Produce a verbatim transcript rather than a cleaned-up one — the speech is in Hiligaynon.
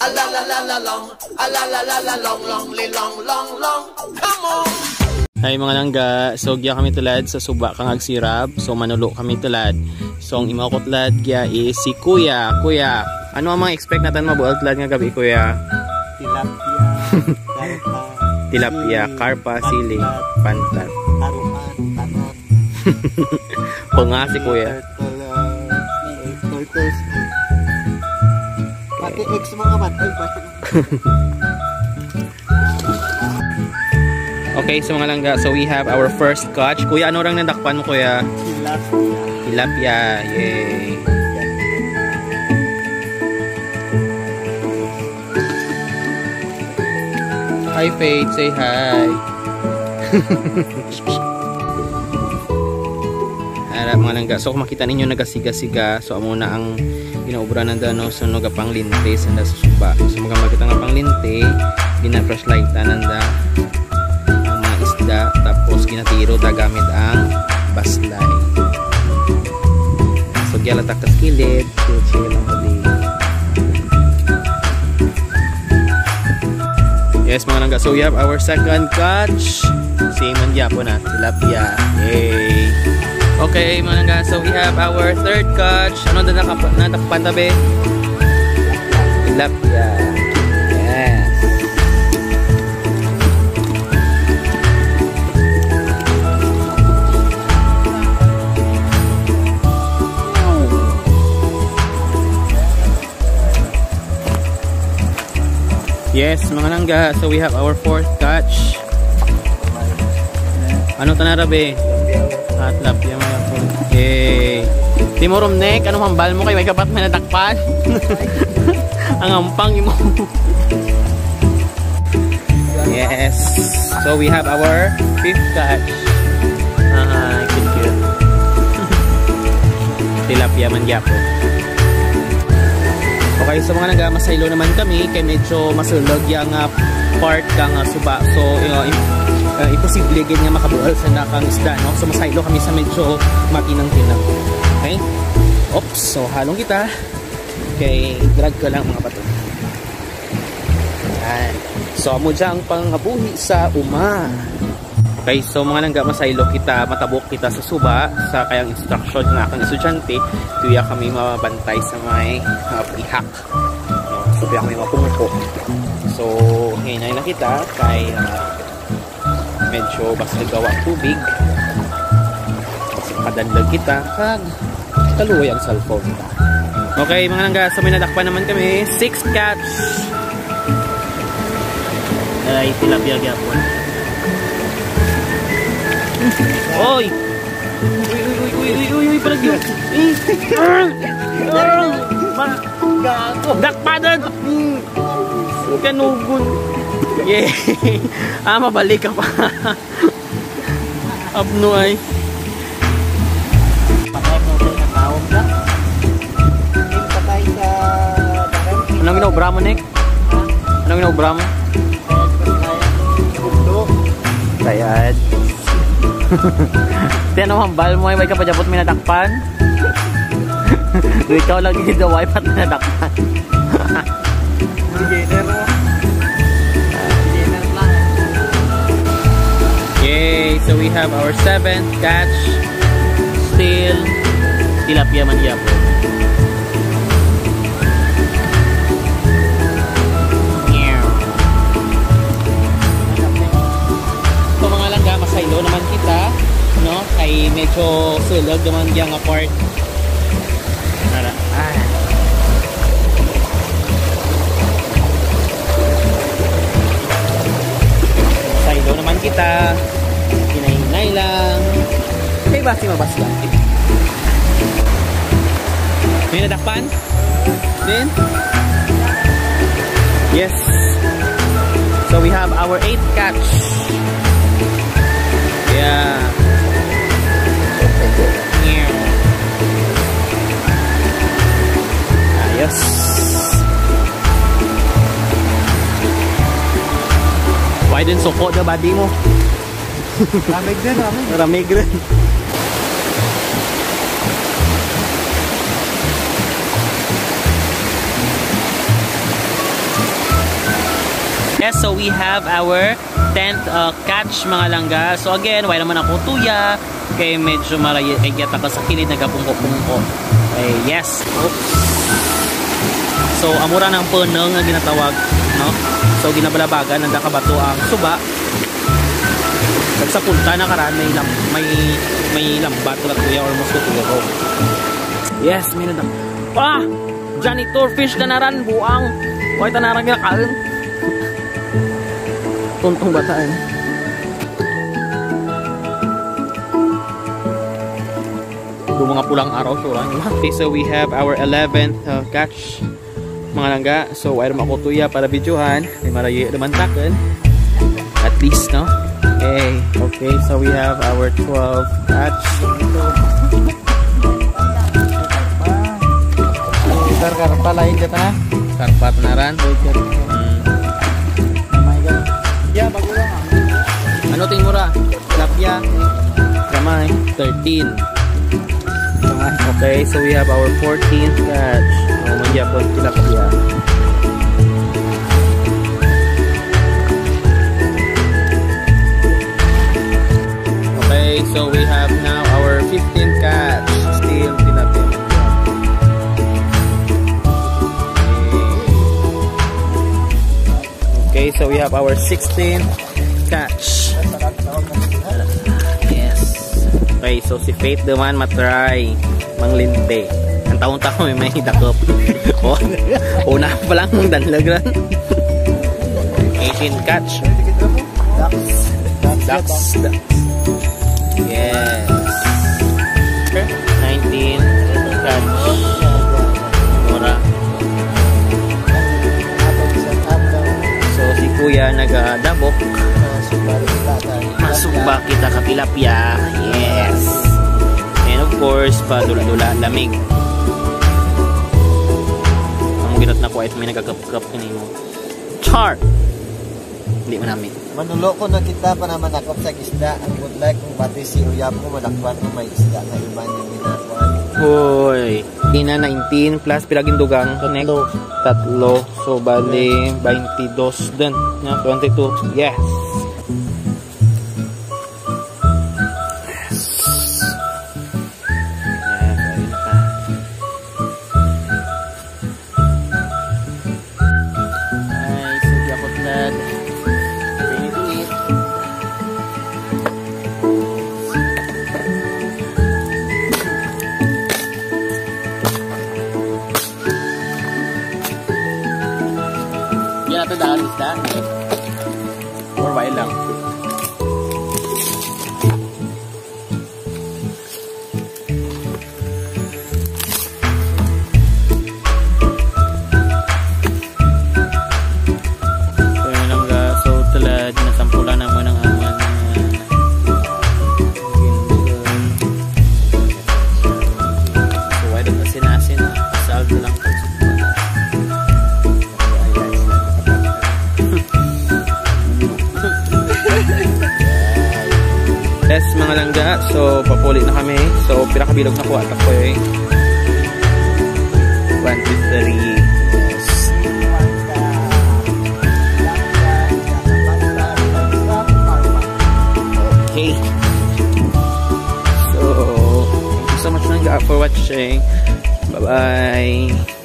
La la la la long, a la la la la long, long, li long, long, long. Come on. Hi mga langga, so giya kami tulad sa suba kang Agsirab, so manulo kami tulad. So ang imaw ko tulad giya is si Kuya. Kuya, ano ang mga expect natin mabuol tulad nga gabi, Kuya? Tilapia, karpa, Tilapia, sili, karpa, sili, pantat, pantat. Haruan, tanan. Panga si Kuya. Turtle, uh, tortoise. Pati eggs mo naman. Ay, basta. Okay, so mga langga, so we have our first catch. Kuya, ano rang nadakpan mo, Kuya? Tilapia. Tilapia, yay. Hi, Faith. Say hi. Ara, mga langga. So, kung makita ninyo, nagasiga-siga. So, amo na ang ginaobra nanda, no? So, nagapanglintis nanda sa suba. So, maga makita nga panglinti, gina-flashlightan nanda ang mga isda. Tapos, ginatiro da gamit ang baslay. So, giyalatak sa kilid. Chill, chill lang kami. Yes, mga langga. So, we have our second catch. Same man gyapon na. Tilapia. Yay. Okay, mga langga. So, we have our third catch. Ano na nakap-, natakpan tabi? Tilapia. Yes. Yes, mga langga. So we have our fourth catch. Ano ta na, Rabe? Ah, tilapia, mga po. Yay. Timo, Romnek, anong hambal mo kay may kapat may nadakpan? Ang ampang imo. Yes. So we have our fifth catch. Ah, cute, cute. Tilapia man gyapon. Okay, so mga langga, masaylo naman kami kay medyo masulog yang, ah, part kang, ah, suba. So, you know, im-, ah, imposible gid nga makabuol sa nakang isda, no? So, masaylo kami sa medyo matinang-tinang. Okay? Oops, so halong kita. Kay drag ka lang, mga bato. Yan. So, amo dyan ang pangabuhi sa uma. Okay, so mga langga, masaylo kita, matabok kita sa suba, sa kayang instruction nga akong estudyante, tuya kami mabantay sa may, ah, pihak. No? So, tuya kami mapungko. So, hinay na kita kay, ah, medyo basta gawa tubig. Kasi makadanlag kita, kag kaluoy ang cellphone. Okay, mga langga, so may nadakpan naman kami. Six catch. Ay, tilapia gyapon. Oy! Uy, uy, uy, uy, uy, uy, uy, palag yun. Eh. Ah! Ah! Ma-, Gago. Dakpanan! Kanugon. Yay! Ah, mabalik ka pa. Abno ay. Patay ko sa tawag na. Patay sa barangay. Anong ginobra mo, Nick? Anong ginobra mo? Bugto. Tayad. Tiyan ang hambal mo ay may kapajabot may nadakpan. Ikaw lagi daw ay pat may nadakpan. Beginner mo. Beginner lang. Yay! So we have our seventh catch. Still, tilapia man gyapon. So, mga langga, masaylo naman kita, no? Kay medyo sulog naman yang apart. Tara. Ah. Saylo naman kita. Hinay-hinay lang. Kay basi mabasgan. May nadakpan? Then? Yes. So we have our eighth catch. Yeah. Ayos. Why din suko the body mo? Ramig din, ramig. Ramig rin. So we have our tenth uh, catch, mga langga. So again, why naman ako tuya? Kay medyo marayo kay kita ka sa kilid nagapungko-pungko. Okay, yes. Oops. So amura ng punong nga ginatawag, no? So ginabalabagan ang dakabato ang suba. Nagsapunta na karan may lam may may lambat la tuya or mosquito. Yes, may nadam. Ah! Janitor fish ka naran, buang. Why ta naran ginakaon? Tuntong bata, eh. Do mga pulang araw, sura. Okay, so we have our eleventh uh, catch, mga langga. So, why naman ako tuya para videohan? May marayo naman takon. At least, no? Okay, okay. So, we have our twelve catch. Sir, karpa, lain ka na? Karpa, tanaran. Mm. Oh my God. Yeah, bago lang, ah. Ano ting mura? Tilapia. Gamay. Thirteen. Okay, so we have our fourteenth catch. Oh, mangyapon tilapia. Okay, so we have now our fifteenth catch. Still tilapia. Okay, so we have our sixteenth catch. Yes. Okay, so si Faith naman matry manglindi. Ang taon-taon may may dakop. Oh, una pa lang mong danlag ran. Eighteen catch. Ducks. Ducks. Yes. Nineteen. Catch. Mura. So, si Kuya nagadabok. Masugba kita ka tilapia. Yes. And of course, padula-dula, lamig. Ang ginat na kuwait, may nagagap-gap kanimo. Char! Hindi man namin. Manulo ko na kita pa naman ako sa isda. Ang good luck kung pati si uyab ko, madakpan ko may isda na iban yung ginagawa. Hoy! Ina nineteen plus pila gindugang? Connect? Tatlo. Tatlo. So, bali, twenty-two din. Nga, twenty-two. Yes! Yes. Yes, ayun pa. Ay, sige ako, Dad. Pinipit. Yan natin daan isda. Or wild lang. So, yun lang, ga. So, tulad, nasampulan naman ang amon, ah, so, why the asin-asin? Salad lang. Yes, mga langga. So, papuli na kami. So, pila ka bilog na kuha ta ko, eh. One, two, three. Yes. Okay. So, thank you so much, langga, for watching. Bye-bye.